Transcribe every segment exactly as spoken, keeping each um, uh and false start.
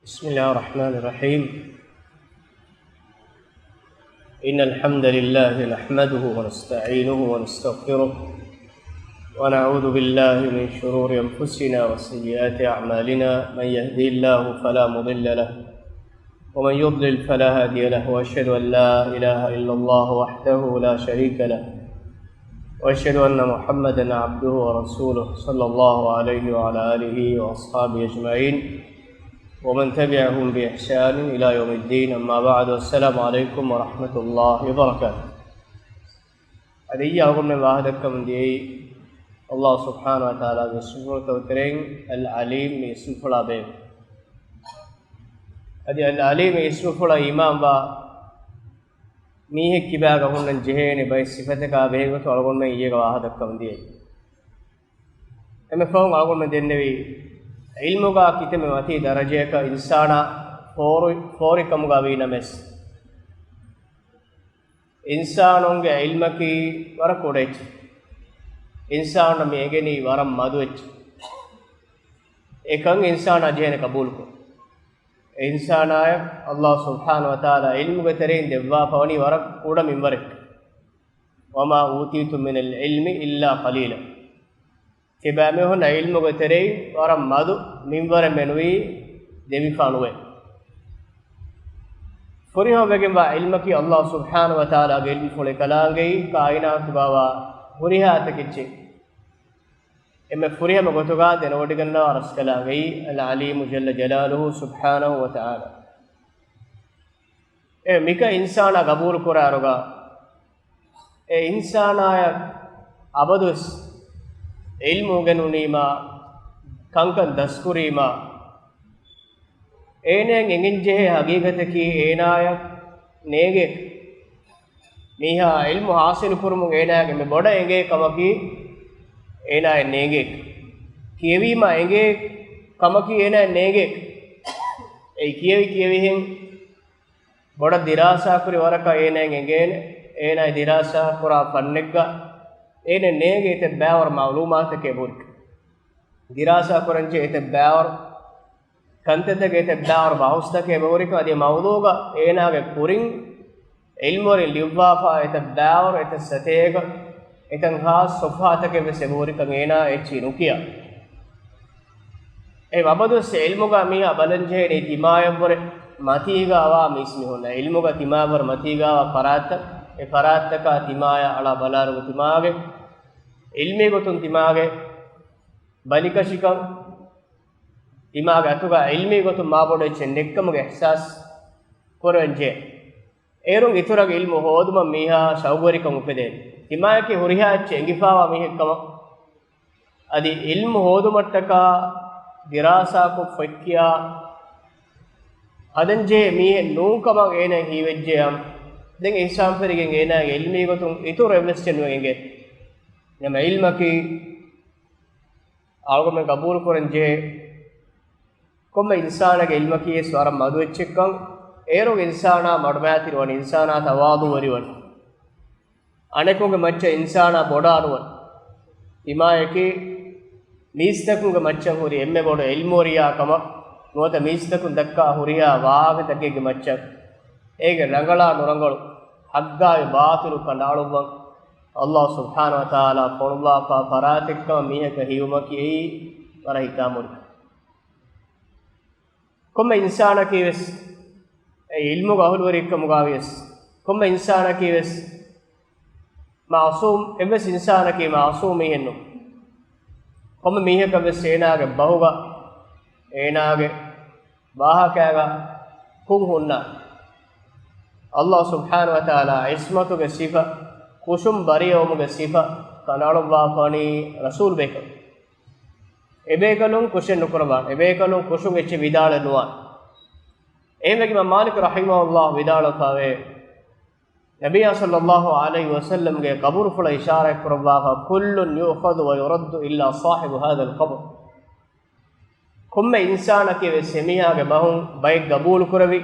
بسم الله الرحمن الرحيم. إن الحمد لله نحمده ونستعينه ونستغفره، ونعوذ بالله من شرور أنفسنا وسيئات أعمالنا. من يهده الله فلا مضل له، ومن يضلل فلا هادي له، وأشهد أن لا إله إلا الله وحده لا شريك له، وأشهد أن محمدا عبده ورسوله، صلى الله عليه وعلى آله وأصحابه أجمعين، ومن تبعهم بإحسان إلى يوم الدين. أما بعد، السلام عليكم ورحمة الله وبركاته. އަދި އަޅުގަނޑުމެން ވާހަކަދައްކަމުން ދިޔައީ، އަﷲ ސުބްޙާނަހޫ ވަތަޢާލާގެ ސިފަތުތަކުގެ ތެރެއިން އަލްޢަލީމް މި އިސްމުފުޅާ ބެހޭ. އަދި އަލްޢަލީމް މި އިސްމުފުޅަށް އީމާންވާ މީހެއް ކިބާގަ ހުންނަން ޖެހޭނެ ބައެއް ސިފަތަކާ ބެހޭގޮތުން އަޅުގަނޑުމެން އިއްޔެގަ ވާހަކަދައްކަމުން ދިޔައީ. އެންމެ ފަހުން އަޅުގަނޑުމެން ދެންނެވީ، ޢިލްމުގަ ކިތަންމެ މަތީ ދަރަޖައަކަށް އިންސާނާ ފޯރު-، ފޯރިކަމުގަ ވީނަމަވެސް، އިންސާނުންގެ ޢިލްމަކީ ވަރަށް ކުޑަ އެއްޗެއް. އިންސާނުންނަށް މި އެނގެނީ ވަރަށް މަދު އެއްޗެއް. އެކަން އިންސާނާ ޖެހޭނެ ޤަބޫލުކޮށް. އެ އިންސާނާޔަށް އަﷲ ސުބްޙާނަހޫ ވަތަޢާލާ ޢިލްމުގެ ތެރެއިން ދެއްވާފަވަނީ ވަރަށް ކުޑަ މިންވަރެއް. وما أوتيتم من العلم إلا قليلا. ތިބާމީހުންނަށް ޢިލްމުގެ ތެރެއިން ވަރަށް މަދު މިންވަރެއް މެނުވީ ދެވިފާނުވޭ. ފުރިހަމަވެގެންވާ ޢިލްމަކީ އަﷲ ސުބްޙާނަހޫ ވަތަޢާލާގެ ޢިލްމުފުޅެއް ކަލާނގެއީ ކާއިނާތުގަވާ ހުރިހާ ތަކެއްޗެއް އެންމެ ފުރިހަމަ ގޮތުގަ ދެނެވޮޑިގަންނަވާ ރަސްކަލާނގެއީ އަލްޢަލީމު ޖައްލަ ޖަލާލުހޫ ސުބްޙާނަހޫ ވަތަޢާލާ. އެ މިކަން އިންސާނާ ގަބޫލު ކުރާއިރުގަ، އެ އިންސާނާޔަށް އަބަދުވެސް ޢިލްމު އުނގެނުނީމާ، ކަންކަން ދަސްކުރީމާ، އޭނައަށް އެނގެންޖެހޭ ހަގީގަތަކީ އޭނާޔަށް ނޭނގޭ. މީހާ ޢިލްމު ޙާޞިލު ކުރުމުން އޭނާގެ މި ބޮޑަށް އެނގޭ ކަމަކީ އޭނާއަށް ނޭނގޭ. ކިޔެވީމާ އެނގޭ ކަމަކީ އޭނާއަށް ނޭނގޭ. އެއީ ކިޔެވި ކިޔެވިހެން ބޮޑަށް ދިރާސާކުރި ވަރަކަށް އޭނާއަށް އެނގޭނެ. އޭނާ ދިރާސާ ކުރާ ފަންނެއްގަ އޭނަ ނޭނގޭ އެތައް ބައިވަރު މަޢުލޫމާތަކެއް ބުރި. ދިރާސާ ކުރަންޖެހޭ އެތައް ބައިވަރު ކަންތައްތަކެއް، އެތައް ބައިވަރު ބަހުސްތަކެއް އެބަހުރިކަން އަދި މައުޟޫގަ އޭނާގެ ކުރިން ޢިލްމުވެރިން ލިޔުއްވާފާ އެތައް ބައިވަރު އެތައް ސަތޭކަ އެތައް ޚާއްޞަ ޞަފްޙާތަކެއް ވެސް އެބަހުރިކަން އޭނާ އެއްޗިހި ނުކިޔާ. އެ އަބަދުވެސް ޢިލްމުގަ މީހާ ބަލަންޖެހޭނީ ތިމާޔަށްވުރެ މަތީގަ އަވާ މީސްމީހުންނަށް. ޢިލްމުގަ ތިމާޔަށްވުރެ މަތީގަ އަވާ ފަރާތްތައް، އެ ފަރާތްތަކާ ތިމާޔަށް އަޅާ ބަލާއިރު ތިމާގެ ޢިލްމީ ގޮތުން ތިމާގެ ބަލިކަށިކަން، ތިމާގެ އަތުގަ ޢިލްމީ ގޮތުން މާބޮޑު އެއްޗެއް ނެތްކަމުގެ އިޙްސާސް ކުރަންޖެހޭ. އޭރުން އިތުރަށް ޢިލްމު ހޯދުމަށް މީހާ ޝައުގުވެރިކަން އުފެދޭނެ. ތިމާޔަކީ ހުރިހާ އެއްޗެއް އެނގިފާވާ މީހެއްކަމަށް، އަދި ޢިލްމު ހޯދުމަށްޓަކާ ދިރާސާކޮށް ފޮތްކިޔާ ހަދަންޖެހޭ މީހެއް ނޫންކަމަށް އޭނައަށް ހީވެއްޖެއްޔާ، ދެން އިޙްސާންފެރިގެން އޭނާގެ ޢިލްމީ ގޮތުން އިތުރު އެއްވެސް އެއްޗެއް ނުއެނގޭ. ނަމަ ޢިލްމަކީ އަޅުގަނޑުމެން ޤަބޫލުކުރަންޖެހޭ ކޮންމެ އިންސާނެއްގެ ޢިލްމަކީވެސް ވަރަށް މަދު އެއްޗެއްކަން. އޭރު އިންސާނާ މަޑުމައިތިރިވަން، އިންސާނާ ތަވާޟުވެރިވަން. އަނެކުންގެ މައްޗަށް އިންސާނާ ބޮޑާނުވަން. ތިމާޔަކީ މީސްތަކުންގެ މައްޗަށް ހުރި އެންމެ ބޮޑު ޢިލްމުވެރިޔާ ކަމަށް ނުވަތަ މީސްތަކުން ދައްކާ ހުރިހާ ވާހަކަތަކެއްގެ މައްޗަށް އޭގެ ރަނގަޅާ ނުރަނގަޅު، ޙައްޤާއި ބާޠިލު ކަނޑައަޅުއްވަން އަﷲ ސުބްޙާނަހޫ ވަތަޢާލާ ފޮނުއްވާފާ ފަރާތެއްކަމަށް މީހަކަށް ހީވުމަކީ އެއީ ވަރަށް ހިތާމަހުރި. ކޮންމެ އިންސާނަކީވެސް އެ ޢިލްމުގެ އަހުލުވެރިކަމުގައިވިޔަސް، ކޮންމެ އިންސާނަކީވެސް މަޢުޞޫމް، އެއްވެސް އިންސާނަކީ މަޢުޞޫމް މީހެއް ނޫން. ކޮންމެ މީހަކަށްވެސް އޭނާގެ ބަހުގަ، އޭނާގެ ވާހަކައިގަ ކުށް ހުންނާނެ. އަﷲ ސުބްޙާނަހޫ ވަތަޢާލާ ޢިޞްމަތުގެ ސިފަ، ކުށުން ބަރީއަވުމުގެ ސިފަ ކަނޑައަޅުއްވާފަވަނީ ރަސޫލު ބޭކަލުން. އެބޭކަލުން ކުށެއް ނުކުރަވާނެ. އެބޭކަލުން ކުށުން އެއްޗެއް ވިދާޅެއް ނުވާނެ. އެހެންވެގެން އިމާމް މާލިކު ރަޙިމަހުﷲ ވިދާޅުވެފަވޭ، ނަބިއްޔާ ޞައްލައްލާހު ޢަލައިހި ވަސައްލަމްގެ ޤަބުރުފުޅަށް އިޝާރާތް ކުރައްވާފަ، كل يؤخذ ويرد إلا صاحب هذا القبر. ކޮންމެ އިންސާނަކީވެސް އެމީހާގެ ބަހުން ބައެއް ގަބޫލު ކުރެވި،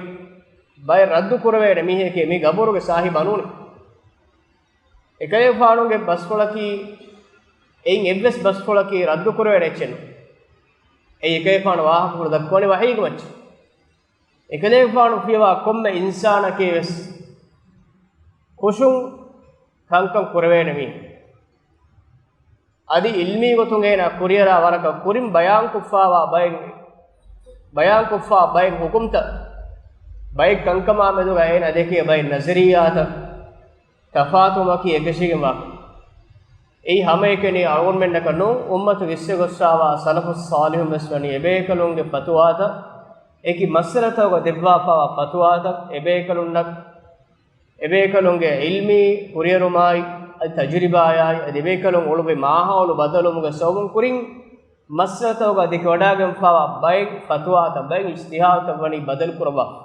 ބައެއް ރައްދު ކުރެވޭނެ މީހެކޭ މި ގަބުރުގެ ސާހިބާ ނޫނީ. އެކަލޭގެފާނުގެ ބަސްފުޅަކީ، އެއިން އެއްވެސް ބަސްފުޅަކީ ރައްދު ކުރެވޭނެ އެއްޗެއް ނޫން. އެއީ އެކަލޭގެފާނު ވާހަކަފުޅު ދައްކަވަނީ ވަޙީގެ މައްޗަށް. އެކަލޭގެފާނު ފިޔަވާ ކޮންމެ އިންސާނަކީ ވެސް ކުށުން ކަންކަން ކުރެވޭނެ މީހެއް. އަދި އިލްމީ ގޮތުން އޭނާ ކުރިއަރާ ވަރަކަށް ކުރިން ބަޔާންކޮށްފާވާ ބައެއް، ބަޔާންކޮށްފާ ބައެއް ހުކުމްތައް، ބައެއް ކަންކަމާ މެދުގަ އޭނާ ދެކޭ ބައެއް ނަޒަރިއްޔާތައް، ތަފާތުވުމަކީ އެކަށީގެންވާ ކަމެއް. އެއީ ހަމައެކަނި އަޅުގަނޑުމެންނަކަށް ނޫން، އުއްމަތުގެ އިސްވެ ގޮއްސާވާ ސަލަފުއް ޞާލިޙުން ވެސް ވަނީ އެބޭކަލުންގެ ފަތުވާތައް، އެކި މައްސަލަތަކުގަ ދެއްވާފާވާ ފަތުވާތައް، އެބޭކަލުންނަށް އެބޭކަލުންގެ ޢިލްމީ ކުރިއެރުމާއި، އަދި ތަޖުރިބާޔާއި، އަދި އެބޭކަލުން އުޅުއްވި މާހައުލު ބަދަލުވުމުގެ ސަބަބުން ކުރިން މައްސަލަތަކުގަ ދެކެވަޑާގެންފާވާ ބައެއް ފަތުވާތައް، ބައެއް އިޖްތިހާދުތައް ވަނީ ބަދަލު ކުރައްވާފަ.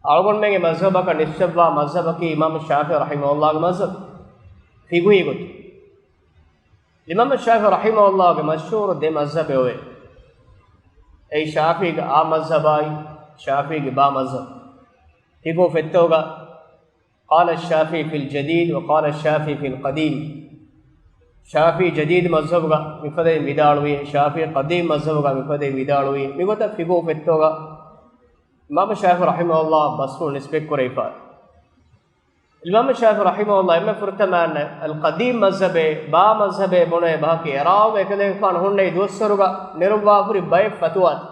އަޅުގަނޑުމެންގެ މަޒްހަބަކަށް ނިސްބަތްވާ މަޒްހަބަކީ އިމާމު ޝާފިޢީ ރަޙިމަހުﷲގެ މަޒްހަބު، ފިޤުހީ ގޮތުން. އިމާމު ޝާފިޢީ ރަޙިމަހުﷲގެ މަޝްހޫރު ދެ މަޒްހަބެއް އޮވޭ. އެއީ ޝާފިޢީގެ އާ މަޒްހަބާއި، ޝާފިޢީގެ ބާ މަޒްހަބު. ފިޤުހު ފޮތްތަކުގަ قال الشافعي في الجديد وقال الشافعي في القديم. ޝާފިޢީ ޖަދީދު މަޒްހަބުގަ މިފަދައިން ވިދާޅުވީ، ޝާފިޢީ ޤަދީމް މަޒްހަބުގަ މިފަދައިން ވިދާޅުވީ. މިގޮތަށް ފިޤުހު ފޮތްތަކުގަ އިމާމު ޝާފިޢީ ރަޙިމަހުﷲ މަޝްހޫރު ނިސްބަތްކުރެވިފަ. އިމާމު ޝާފިޢީ ރަޙިމަހުﷲ އެންމެ ފުރަތަމަ އަންނަ އަލް ޤަދީމް މަޒްހަބޭ، ބާ މަޒްހަބޭ ބުނެވޭ ބަހަކީ އެރާވު އެކަލޭގެފާނު ހުންނެވި ދުވަސްވަރުގަ ނެރުއްވާފަ ހުރި ބައެއް ފަތުވާތައް.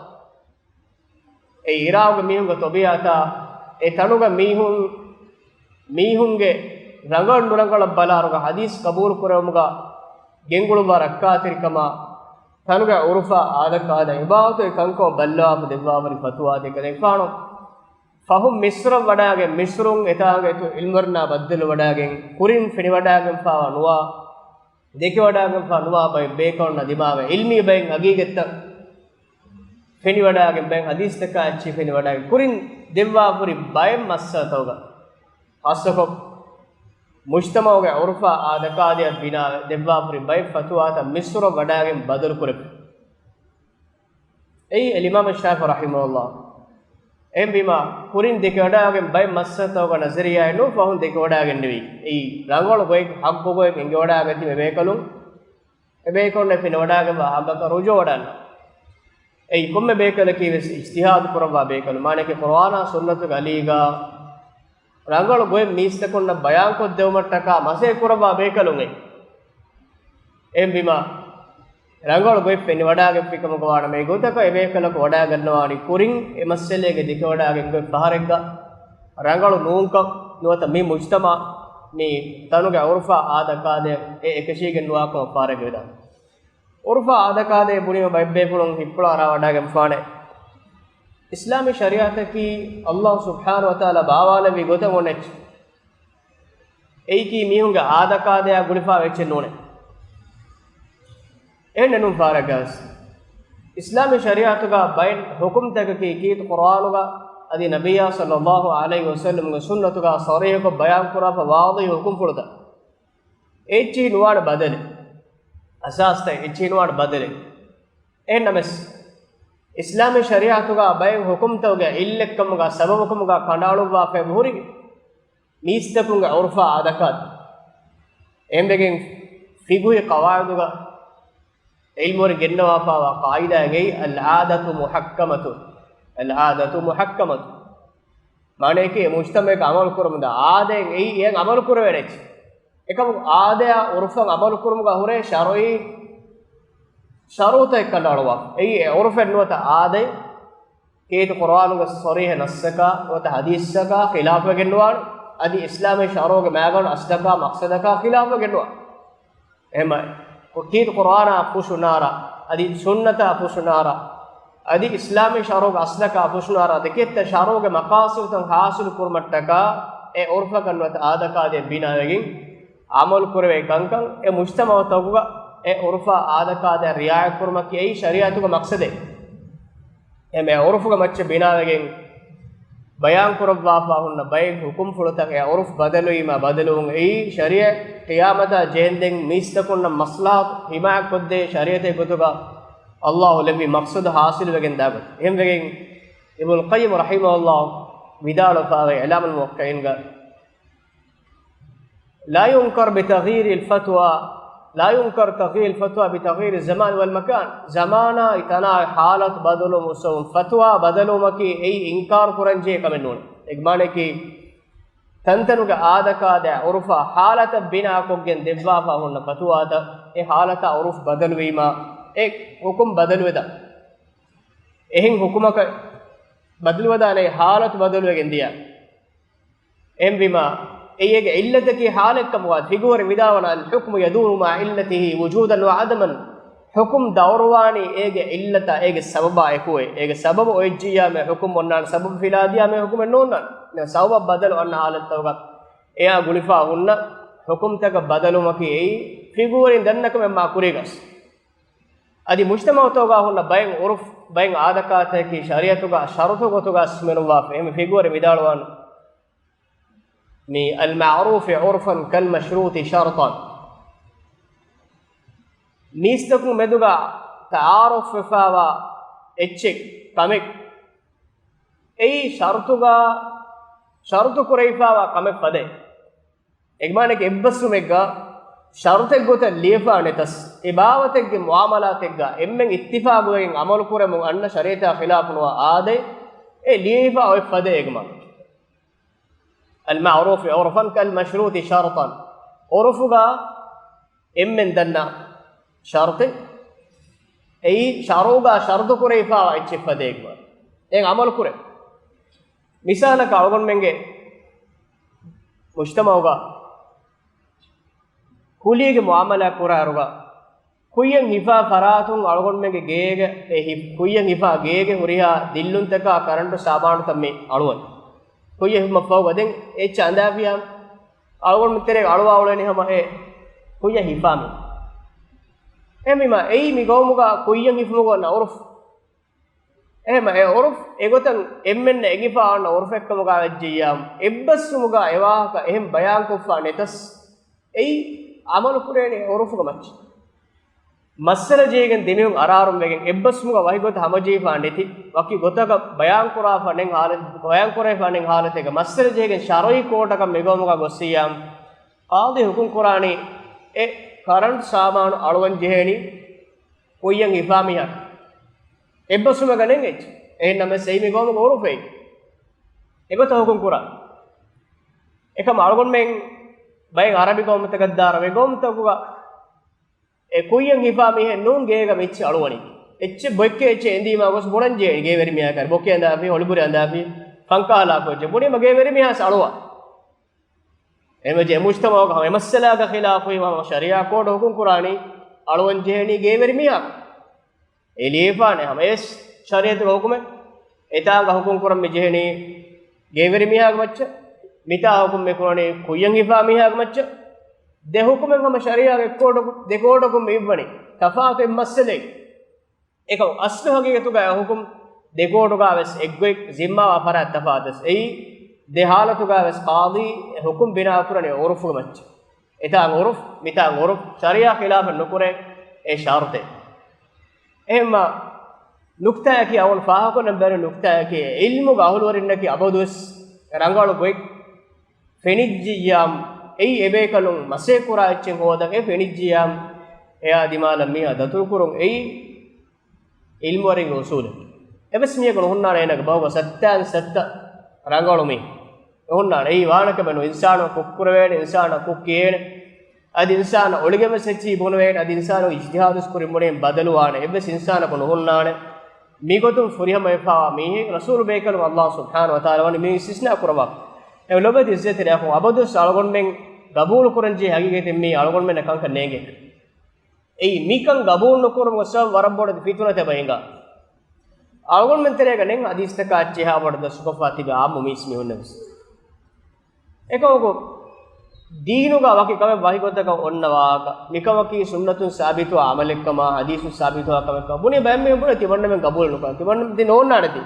އެ އިރާގު މީހުންގެ ތޮބިޢަތާ، އެ ތަނުގެ މީހުން، މީހުންގެ ރަނގަޅު ނުރަނގަޅަށް ބަލާއިރުގަ ޙަދީޘް ޤަބޫލު ކުރެވުމުގަ ގެންގުޅުއްވާ ރައްކާތެރިކަމާ، ތަނުގެ ޢުރުފާ ޢާދަކާދަ ޢިބާދަތުގެ ކަންކަމަށް ބައްލަވާފަ ދެއްވާފަ ހުރި ފަތުވާތަކެއް ކަލޭގެފާނު ފަހުން މިޞްރަށް ވަޑައިގެން، މިޞްރުން އެތާނގައި އިތުރު ޢިލްމުވެރިންނާ ބައްދަލުވެވަޑައިގެން، ކުރިން ފެނިވަޑައިގެންފާވާ ނުވާ، ދެކެވަޑައިގެންފާ ނުވާ ބައެއް ބޭކަލުންނަށް ދިމާވެ ޢިލްމީ ބައެއް ޙަޤީޤަތްތައް ފެނިވަޑައިގެން، ބައެއް ޙަދީޘްތަކާ އެއްޗެއް ފެނިވަޑައިގެން، ކުރިން ދެއްވާފަ ހުރި ބައެއް މައްސަލަތަކުގަ، ޚާއްޞަކޮށް މުޖްތަމަޢުގެ ޢުރުފާ ޢާދަކާދައަށް ބިނާވެ ދެއްވާފަ ހުރި ބައެއް ފަތުވާތައް މިޞްރަށް ވަޑައިގެން ބަދަލު ކުރެވި. އެއީ އަލްއިމާމު ޝާފިޢީ ރަޙިމަހުﷲ. އެހެންވީމާ، ކުރިން ދެކެވަޑައިގެން ބައެއް މައްސަލަތަކުގަ ނަޒަރިއްޔާއެއް ނޫން، ފަހުން ދެކެވަޑައިގެންނެވި. އެއީ ރަނގަޅު ގޮތް، ޙައްޤު ގޮތް އެނގިވަޑައިގަތީމަ ބޭކަލުން، އެބޭކަލުންނަށް ފެނިވަޑައިގެންވާ ހަމަކަށް ރުޖޫޢަ ވަޑަން. އެއީ ކޮންމެ ބޭކަލަކީ ވެސް އިޖްތިހާދު ކުރައްވާ ބޭކަލުން، މާނައަކީ ޤުރުއާނާ ސުންނަތުގެ އަލީގަ ރަނގަޅު ގޮތް މީސްތަކުންނަށް ބަޔާންކޮށްދެވުމަށްޓަކާ މަސައްކަތް ކުރައްވާ ބޭކަލުން އެއީ. އެހެންވީމާ، ރަނގަޅު ގޮތް ފެނިވަޑައިގެންފިކަމުގަ ވާނަމަ، އެގޮތަކަށް އެބޭކަލަކު ވަޑައިގަންނަވާނީ ކުރިން އެ މައްސަލައިގެ ދެކެވަޑައިގެން ގޮތް ފަހަރެއްގަ ރަނގަޅު ނޫންކަން ނުވަތަ މި މުޖްތަމަޢު މި ތަނުގެ ޢުރުފާ ޢާދަކާދައަށް އެ އެކަށީގެން ނުވާކަމަށް ފަހަރެއްގަ ވެދާނެ. ޢުރުފާ ޢާދަކާދައޭ ބުނީމަ ބައެއް ބޭފުޅުން ހިތްޕުޅަށް އަރާ ވަޑައިގެންފާނެ. އިސްލާމީ ޝަރީޢަތަކީ ﷲ ސުބްޙާނަހޫ ވަތަޢާލާ ބާވާލެއްވި ގޮތަށް އޮންނަ އެއްޗެއް. އެއީކީ މީހުންގެ ޢާދަކާދަޔާ ގުޅިފާ އެއްޗެއް ނޫނޭ. އެހެންނެއް ނޫން ފާރަގާސް. އިސްލާމީ ޝަރީޢަތުގަ ބައެއް ޙުކުމްތަކަކީ ކީރިތި ޤުރުއާނުގަ އަދި ނަބިއްޔާ ޞައްލައްލާހު ޢަލައިހި ވަސައްލަމްގެ ސުންނަތުގަ ޞަރީޙަކޮށް ބަޔާންކުރާފަ ވާޟިޙު ޙުކުމްފުޅުތައް. އެއްޗެހި ނުވާނެ ބަދަލެއް. އަސާސްތައް އެއްޗެހި ނުވާނެ ބަދަލެއް. އެހެންނަމަވެސް، އިސްލާމީ ޝަރީޢަތުގަ ބައެއް ޙުކުމްތަކުގެ ޢިއްލަތްކަމުގަ ސަބަބުކަމުގަ ކަނޑައަޅުއްވާފައި ހުރި މީސްތަކުންގެ ޢުރުފާ ޢާދަކާދަ. އެހެންވެގެން ފިޤުހީ ޤަވާޢިދުގަ ޢިލްމުވެރިން ގެންނަވާފައިވާ ޤާޢިދާއެއް، العادة محكمة، العادة محكمة. މާނައަކީ އެ މުޖްތަމަޢަކަށް ޢަމަލު ކުރަމުންދާ ޢާދައެއް އެއީ އެއަށް ޢަމަލު ކުރެވޭނެ އެއްޗެއް. އެކަމު ޢާދަޔާ ޢުރުފަށް ޢަމަލު ކުރުމުގަ ހުރޭ ޝަރުޢީ ޝަރުޠެއް ކަނޑައަޅުވާ. އެއީ އެ ޢުރުފެއް ނުވަތަ ޢާދައެއް. ކީރިތި ޤުރުއާނުގެ ޞަރީޙަ ނައްޞަކާ ނުވަތަ ޙަދީޘަކާ ޚިލާފުވެގެން ނުވާނެ. އަދި އިސްލާމީ ޝަރުޢުގެ މައިގަނޑު އަސްލަކާ މަޤްޞަދަކާ ޚިލާފުވެގެން ނުވާނެ. އެހެންމަ، ކީރިތި ޤުރުއާނާ ފުށުނާރާ، އަދި ސުންނަތާ ފުށުނާރާ، އަދި އިސްލާމީ ޝަރުޢުގެ އަސްލަކާ ފުށުނާރާ، ދެކެތައް ޝަރުޢުގެ މަޤާޞިދުތައް ޙާޞިލު ކުރުމަށްޓަކާ، އެ ޢުރުފަކަށް ނުވަތަ ޢާދަކާދައަށް ބިނާވެގެން ޢަމަލު ކުރެވޭ ކަންކަން، އެ މުޖްތަމަޢުތަކުގަ އެ ޢުރުފާ ޢާދަކާދައަށް ރިޢާޔަތް ކުރުމަކީ އެއީ ޝަރީޢަތުގެ މަޤްޞަދެއް. އެހެން އެ ޢުރުފުގެ މައްޗަށް ބިނާވެގެން ބަޔާންކުރައްވާފަ ހުންނަ ބައެއް ޙުކުމްފުޅުތައް އެ ޢުރުފު ބަދަލުވީމާ ބަދަލުވުން އެއީ، ޝަރީޢަތް ޤިޔާމަތާ ޖެހެންދެން މީސްތަކުންނަށް މަޞްލަޙަތު ޙިމާޔަތްކޮށްދޭ ޝަރީޢަތެއް ގޮތުގަ ﷲ ލެއްވި މަޤްޞަދު ޙާޞިލުވެގެން ދާ ގޮތް. އެހެންވެގެން އިބްނުލް ޤައްޔިމް ރަޙިމަހުﷲ ވިދާޅުވެފައިވޭ އިޢުލާމުލް މުވައްޤިޢީންގަ، لا ينكر بتغيير الفتوى لا ينكر تغيير الفتوى بتغيير الزمان والمكان. ޒަމާނާއި ތަނާއި ޙާލަތު ބަދަލުވުމުން އުސްވަމުން ފަތުވާ ބަދަލުވުމަކީ އެއީ އިންކާރު ކުރަންޖެހޭ ކަމެއް ނޫން. އޭގެ މާނައަކީ، ތަންތަނުގެ އާދަކާދައި ޢުރުފާ ޙާލަތަށް ބިނާކޮށްގެން ދެއްވާފަ ހުންނަ ފަތުވާތައް، އެ ޙާލަތާ ޢުރުފު ބަދަލުވީމާ، އެ ޙުކުމް ބަދަލުވެދާނެ. އެހެން ޙުކުމަކަށް ބަދަލުވެދާނެ، ޙާލަތު ބަދަލުވެގެން ދިޔާ. އެހެންވީމާ، އެއީ އޭގެ ޢިއްލަތަކީ ޙާލެއްކަމުގަ ފިގުވަރެއް ވިދާޅުވަނީ، الحكم يدور مع علته وجودا وعدما. ޙުކުމް ދައުރުވާނީ އޭގެ ޢިއްލަތާ އޭގެ ސަބަބާ އެކުވެ. އޭގެ ސަބަބު އޮތްޖިއްޔާމޭ ޙުކުމް އޮންނާނެ، ސަބަބު ފިލާދިޔާމޭ ޙުކުމެއް ނޯންނާނެ. ސަބަބަށް ބަދަލު އަންނަ ޙާލަތުތަކުގަ އެއާ ގުޅިފާ ހުންނަ ޙުކުމްތަކަށް ބަދަލުވުމަކީ އެއީ ފިގުވަރިން ދަންނަ ކަމެއް މާ ކުރީގަސް. އަދި މުޖްތަމަޢުތަކުގަ ހުންނަ ބައެއް ޢުރުފް، ބައެއް އާދަކާތަކަކީ ޝަރީޢަތުގަ ޝަރުޠު ގޮތުގަ ސިމެނުއްވާފަ. އެހެން ފިގުވަރެއް ވިދާޅުވާނެ. މި المعروف عرفا كالمشروط شرطا. މީސްތަކުން މެދުގަ ތަޢާރަފްވެފާވާ އެއްޗެއް ކަމެއް. އެއީ ޝަރުޠުގަ، ޝަރުޠު ކުރެވިފާވާ ކަމެއް ފަދައިން. އެގެ މާނައަކީ އެއްބަސްވުމެއްގަ ޝަރުޠެއް ގޮތަށް ލިޔެފާ ނެތަސް، އެ ބާވަތެއްގެ މުޢާމަލާތެއްގަ އެންމެން އިއްތިފާގުވެގެން ޢަމަލު ކުރެމުން އަންނަ ޝަރީޢަތާ ޚިލާފުނުވާ އާދައެއް، އެ ލިޔެފާ އޮތް ފަދައިން އެގެ މާނައަކީ. المعروف عرفا كالمشروط شرطا. ޢުރުފުގަ އެންމެން ދަންނަ ޝަރުޠެއް، އެއީ ޝަރުޢުގަ ޝަރުޠު ކުރެވިފާވާ އެއްޗެއް ފަދައިން އެންމެން ޢަމަލު ކުރޭ. މިސާލަކަށް އަޅުގަނޑުމެންގެ މުޖްތަމަޢުގަ ކުލީގެ މުޢާމަލާތް ކުރާއިރުގަ ކުއްޔަށް ހިފާ ފަރާތުން އަޅުގަނޑުމެންގެ ގޭގެ އެ ހި-، ކުއްޔަށް ހިފާ ގޭގެ ހުރިހާ ދިއްލުންތަކާ ކަރަންޓު ސާމާނުތައް މި އަޅުވަނީ. ކުއްޔަށް ހިފުމަށްފަހުގަ ދެން އެއްޗެއް އަނދާފިއްޔާ، އަޅުގަނޑު ތެރޭގަ އަޅުވާ އުޅެނީ ހަމަ އެ ކުއްޔަށް ހިފާ މީހުން. އެހެންވީމާ އެއީ މި ގައުމުގަ ކުއްޔަށް ހިފުމުގަ އޮންނަ ޢުރުފު. އެހެންވީމާ އެ ޢުރުފު އެގޮތަށް އެންމެންނަށް އެނގިފާ އޮންނަ ޢުރުފެއްކަމުގަ ވެއްޖިއްޔާ، އެއްބަސްވުމުގަ އެ ވާހަކަ އެހެން ބަޔާންކޮށްފާ ނެތަސް، އެއީ ޢަމަލު ކުރޭނެ ޢުރުފުގެ މައްޗަށް. މައްސަލަ ޖެހިގެން ދެމީހުން އަރާރުން ވެގެން އެއްބަސްވުމުގަ ވަކި ގޮތަށް ހަމަޖެހިފާ ނެތި، ވަކި ގޮތަކަށް ބަޔާންކުރާފަ ނެތް ޙާލަތް، ބަޔާންކުރެވިފާ ނެތް ޙާލަތެއްގަ މައްސަލަ ޖެހިގެން ޝަރުޢީ ކޯޓަކަށް މިގައުމުގަ ގޮއްސިއްޔާ، ޤާޟީ ޙުކުމް ކުރާނީ އެ ކަރަންޓް ސާމާނު އަޅުވަން ޖެހޭނީ ކުއްޔަށް ހިފާ މީހާ. އެއްބަސްވުމެއްގަ ނެތް އެއްޗެއް. އެހެންނަމަވެސް އެއީ މިގައުމުގެ ޢުރުފެއް. އެގޮތަށް ޙުކުމް ކުރާ. އެކަމަ އަޅުގަނޑުމެން ބައެއް ޢަރަބި ގައުމުތަކަށް ދާއިރު އެ ގައުމުތަކުގަ އެ ކުއްޔަށް ހިފާ މީހެއް ނޫން ގޭގަ މިއްޗެއް އަޅުވަނީ. އެއްޗެއް ބޮއެއްކޭ އެއްޗެއް އެނދީމާ ގޮސް ބުނަން ޖެހޭ ގޭވެރި މީހާ ކައިރި ބޮކެ އަނދާފި، ހޮޅިބުރި އަނދާފި، ފަންކާ ހަލާކުވެއްޖެ ބުނީމަ ގޭވެރި މީހާސް އަޅުވާ. އެމަޖެ މުޖްތަމަޢުގަ ހަމަ އެމައްސަލާގަ ޚިލާފުވީމަ ޝަރީޢާ ކޯޑު ޙުކުމް ކުރާނީ އަޅުވަން ޖެހޭނީ ގޭވެރި މީހާ. އެ ލިޔެފާނެ ހަމަ އެސް ޝަރީޢަތުގެ ޙުކުމެއް. އެތާނގަ ޙުކުމް ކުރަން މި ޖެހެނީ ގޭވެރި މީހާގެ މައްޗަށް. މިތާ ޙުކުމް މި ކުރަނީ ކުއްޔަށް ހިފާ މީހާގެ މައްޗަށް. ދެ ޙުކުމެއް ހަމަ ޝަރީޢާގެ ކޯޑު، ދެ ކޯޑަކުން މި އިއްވަނީ. ތަފާތު އެއް މައްސަލައެއް. އެކަމަ އަސްލު ޙަޤީޤަތުގަ ޙުކުމް ދެ ކޯޑުގަ ވެސް އެއްގޮތް ޒިންމާވާ ފަރާތް ތަފާތުވެސް. އެއީ ދެ ޙާލަތުގަ ވެސް ޤާޟީ ޙުކުމް ބިނާ ކުރަނީ ޢުރުފުގެ މައްޗަށް. އެތާނގަ ޢުރުފު، މިތާނގަ ޢުރުފު، ޝަރީޢާ ޚިލާފަށް ނުކުރޭ އެ ޝަރުޠެއް. އެހެންމަ ނުކްތާއަކީ، އަވަން ފާހަގަކޮށްލަން ބޭނުން ނުކްތާއަކީ، ޢިލްމުގެ އަހުލުވެރިންނަކީ އަބަދުވެސް ރަނގަޅު ގޮތް ފެނިއްޖިއްޔާމު، އެއީ އެބޭކަލުން މަސައްކަތްކުރާ އެއްޗެއް ހޯދަން އެ ފެނިއްޖިއްޔާމު، އެއާ ދިމާލަށް މީހާ ދަތުރުކުރުން އެއީ ޢިލްމުވެރިންގެ އުޞޫލެއް. އެއްވެސް މީހަކު ނުހުންނާނެ އޭނާގެ ބަހުގަ ސައްތައިން ސައްތަ ރަނގަޅު މީހެއް. ނުހުންނާނެ. އެއީ ވާނެ ކަމެއް ނޫން. އިންސާނަކު ކުށްކުރެވޭނެ، އިންސާނަކު ކުށް ކިޔޭނެ. އަދި އިންސާނާ އޮޅިގެން ވެސް އެއްޗެހި ބުނެވޭނެ. އަދި އިންސާނަކު އިޖްތިހާދުވެސް ކުރިން ބުނެ ބަދަލުވާނެ. އެއްވެސް އިންސާނަކު ނުހުންނާނެ. މިގޮތުން ފުރިހަމަވެފާވާ މީހެއް ރަސޫލު ބޭކަލުން ﷲ ސުބްޙާނަހޫ ވަތަޢާލާ ވަނީ މި އިސްތިސްނާ ކުރައްވާފަ. އެ ލޮބުވެތި ޢިއްޒަތްތެރި އަޚުން، އަބަދުވެސް އަޅުގަނޑުމެން ގަބޫލު ކުރަންޖެހޭ ޙަޤީޤަތެއް މީ އަޅުގަނޑުމެންނަށް ކަންކަން ނޭނގޭ. އެއީ މިކަން ގަބޫލު ނުކުރުމުގެ ސަބަބުން ވަރަށް ބޮޑެތި ފިތުނަތައް އެބަ ހިނގާ. އަޅުގަނޑުމެން ތެރޭގަ ނެތް ޙަދީޘްތަކާ އެއްޗެހި އެހާ ބޮޑަށް ދަސްކޮށްފަ ތިބި ޢާއްމު މީސް މީހުންނަށް ވެސް. އެކަމަކު، ދީނުގަ ވަކި ކަމެއް ވަކި ގޮތަކަށް އޮންނަ ވާހަކަ، މިކަމަކީ ސުންނަތުން ސާބިތުވާ ޢަމަލެއްކަމާ، ޙަދީޘުން ސާބިތުވާ ކަމެއްކަމާ ބުނި ބައެއް މީހުން ބުނޭ ތިމަންނަމެން ގަބޫލު ނުކުރާ. ތިމަންނަމެން ތި ނޯންނާނެތީ.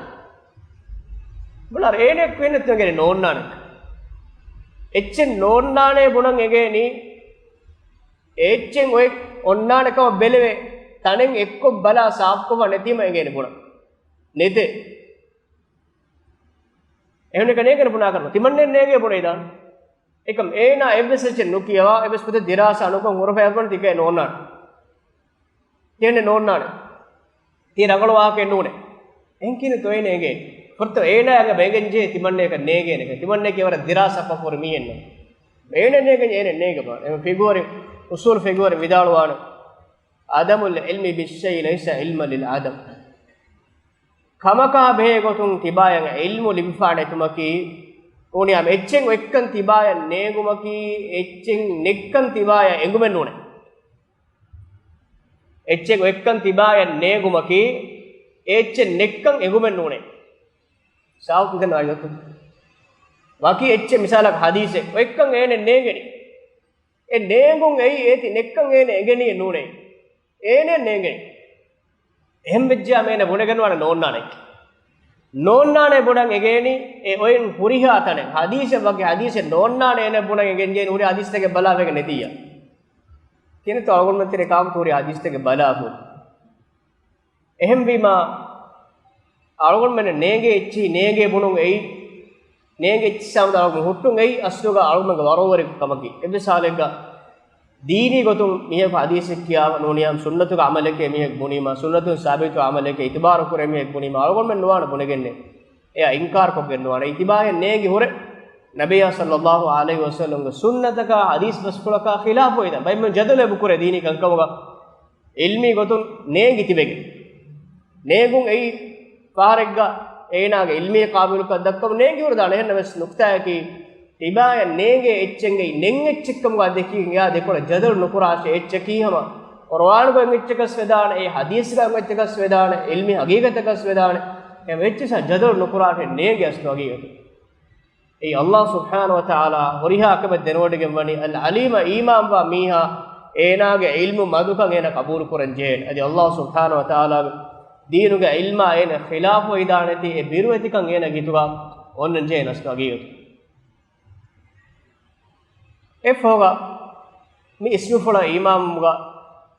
ބުނާ އޭނެ ކުއިން ތިމަންނަމެން ނޯންނާނެ. އެއްޗެއް ނޯންނާނެ ބުނަން އެނގޭނީ. އެއްޗެއް އޮތް އޮންނާނެ ކަމަށް ބެލެވޭ ތަނެއް އެއްކޮށް ބަލާ ސާފުކޮށްފަ ނެތީމަ އެނގޭނެ ބުނަން. ނެތޭ. އެހެން ނޭނގޭނެ ބުނާކަށް ތިމަންނައެއް ނޭނގޭ ބުނެވިދާނެ. އެކަމް އޭނާ އެއްވެސް އެއްޗެއް ނުކިޔަވާ، އެއްވެސް ފޮތެއް ދިރާސާ ނުކޮށް ހުރެފައި އެބަ ތިކައެއް ނޯންނާނެ. ތިއެންނެއް ނޯންނާނެ. ތީ ރަނގަޅު ވާހަކައެއް ނޫނޭ. އެހެން ކިހިނެއްތޯ އޭނަ އެނގޭނީ؟ ފުރަތަމަ އޭނާއަށް އެނގެންޖެހޭ ތިމަންނަޔަކަށް ނޭނގޭނެކަން. ތިމަންނަޔަކީ ވަރަށް ދިރާސާކޮށް ހުރި މީހެއްނު. އޭނަ ނޭނގެން އޭނަ ނޭނގެ ބާ. އެ ފިގުވަރި، އުސޫލު ފިގުވަރި ވިދާޅުވާނެ. عدم العلم بالشيء ليس علما للعدم. ކަމަކާ ބެހޭ ގޮތުން ތިބާޔަށް ޢިލްމު ލިބިފާނެ އެތުމަކީ، އޫނިއާމް އެއްޗެއް އޮތްކަން ތިބާޔަށް ނޭނގުމަކީ، އެއްޗެއް ނެއްކަން ތިބާޔަށް އެނގުމެއް ނޫނޭ. އެއްޗެއް އޮތްކަން ތިބާޔަށް ނޭނގުމަކީ، އެ އެއްޗެއް ނެއްކަން އެނގުމެއް ނޫނޭ. ސާފު ކިތަން އައި ގޮތުން. ވަކި އެއްޗެއް މިސާލަކަށް ޙަދީޘެއް އޮތްކަން އޭނަ ނޭނގެނީ. އެ ނޭނގުން އެއީ އޭތި ނެއްކަން އޭނަ އެނގެނީ ނޫނޭ. އޭނަ ނޭނގެނީ. އެހެން ވެއްޖެޔާ އޭނަ ބުނެގެންވާނެ ނޯންނާނެ. ނޯންނާނެ ބުނަން އެނގޭނީ އެ އޮތް ހުރިހާ ތަނެއް. ޙަދީޘެއް ވަކި ޙަދީޘެއް ނޯންނާނެ އޭނަ ބުނަން އެނގެންޖެހޭނީ ހުރި ޙަދީޘްތަކެއް ބަލާ ވެގެން ނެތިއްޔާ. ކިނެތޯ އަޅުގަނޑުމެން ތެރޭ ކާކު ހުރި ޙަދީޘްތަކެއް ބަލާފަ. އެހެންވީމާ، އަޅުގަނޑުމެން ނޭނގޭ އެއްޗިހި ނޭނގޭ ބުނުން އެއީ، ނޭނގޭ އެއްޗިހި ސާމުދަ އަޅުގަނޑު ހުއްޓުން އެއީ އަސްލުގަ އަޅުގަނޑުގެ ވަރުވަރެއް ކަމަކީ. އެއްވެސް ހާލެއްގަ ދީނީ ގޮތުން މީހަކު ޙަދީޘެއް ކިޔާފަ ނޫނިއްޔާމް ސުންނަތުގެ ޢަމަލެކޭ މީހެއް ބުނީމާ، ސުންނަތުން ސާބިތު ޢަމަލެކޭ އިތުބާރު ކުރޭ މީހެއް ބުނީމާ، އަޅުގަނޑުމެން ނުވާނެ ބުނެގެންނެއް. އެއާ އިންކާރު ކޮށްގެން ނުވާނެ. އިތިބާޔަށް ނޭނގި ހުރެ، ނަބިއްޔާ ޞައްލައްލާހު ޢަލައިހި ވަސައްލަމްގެ ސުންނަތަކާ ޙަދީޘް ބަސްފުޅަކާ ޚިލާފު ވެދާނެ. ބައެއްމެން ޖަދަލު އެބަ ކުރޭ ދީނީ ކަންކަމުގަ. ޢިލްމީ ގޮތުން ނޭނގި ތިބެގެން. ނޭނގުން އެއީ ފަހަރެއްގަ އޭނާގެ ޢިލްމީ ޤާބިލުކަން ދައްކަމުން ނޭނގި ހުރެދާނެ. އެހެންނަމަވެސް ނުކްތާއަކީ، ތިބާޔަށް ނޭނގޭ އެއްޗެއްގައި ނެތް އެއްޗެއްކަމުގަ ދެކި އެއާ ދެކޮޅަށް ޖަދަލު ނުކުރާށޭ. އެއްޗަކީ ހަމަ ޤުރުއާނުގަ އޮތް އެއްޗަކަސް ވެދާނެ، އެ ޙަދީޘްގަ އޮތް އެއްޗަކަސް ވެދާނެ، ޢިލްމީ ޙަޤީޤަތަކަސް ވެދާނެ. އެ އެއްޗިހި ޖަދަލު ނުކުރާށޭ ނޭނގޭ އަސްލު ޙަޤީޤަތު. އެއީ ﷲ ސުބްޙާނަހޫ ވަތަޢާލާ ހުރިހާ ކަމެއް ދެނެވޮޑިގެން ވަނީ، އަލްޢަލީމަށް އީމާންވާ މީހާ އޭނާގެ ޢިލްމު މަދުކަން އޭނާ ޤަބޫލު ކުރަން ޖެހޭނެ. އަދި ﷲ ސުބްޙާނަހޫ ވަތަޢާލާގެ ދީނުގެ ޢިލްމާ އޭނާ ޚިލާފު ވެދާނެތީ، އެ ބިރުވެތިކަން އޭނާ ހިތުގަ އޮންނަން ޖެހޭނެ އަސްލު ޙަޤީޤަތު. އެއަށްފަހުގަ މި އިސްމުފުޅަށް އީމާންވުމުގަ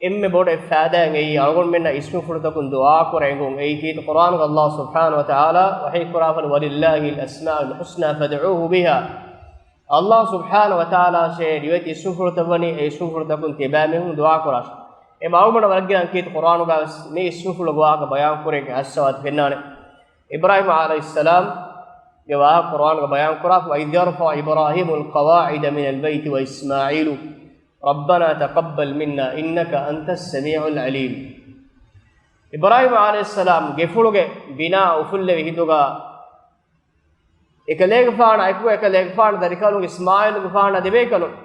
އެންމެ ބޮޑު އެއް ފާއިދާއެއް އެއީ، އަޅުގަނޑުމެންނަށް އިސްމުފުޅުތަކުން ދުޢާ ކުރަން އެނގުން. އެއީ ކީރިތި ޤުރުއާނުގަ ﷲ ސުބްޙާނަހޫ ވަތަޢާލާ ވަޙީ ކުރާފަ، "ولله الأسماء الحسنى فادعوه بها." ﷲ ސުބްޙާނަހޫ ވަތަޢާލާއަށޭ ރިވެތި އިސްމުފުޅުތައް ވަނީ، އެ އިސްމުފުޅުތަކުން ތިބާމީހުން ދުޢާ ކުރާށޭ. އެ އަޅުގަނޑަށް ވަރަށް ގިނަ ކީރިތި ޤުރުއާނުގަ ވެސް މި އިސްމުފުޅު ވާހަކަ ބަޔާން ކުރެވިގެން އައްސަވާތި ފެންނާނެ. އިބްރާހީމް ޢަލައިހިއްސަލާމްގެ ވާހަކަ ޤުރުއާނުގަ ބަޔާން ކުރާފަ، "وإذ يرفع إبراهيم القواعد من البيت وإسماعيل ربنا تقبل منا إنك أنت السميع العليم." އިބްރާހީމް ޢަލައިހިއްސަލާމް ގެފުޅުގެ ބިނާ އުފުއްލެވި ހިނދުގަ އެކަލޭގެފާނާ އެކުގަ އެކަލޭގެފާނު ދަރިކަލުން އިސްމާޢީލުގެފާނާ ދެބޭކަލުން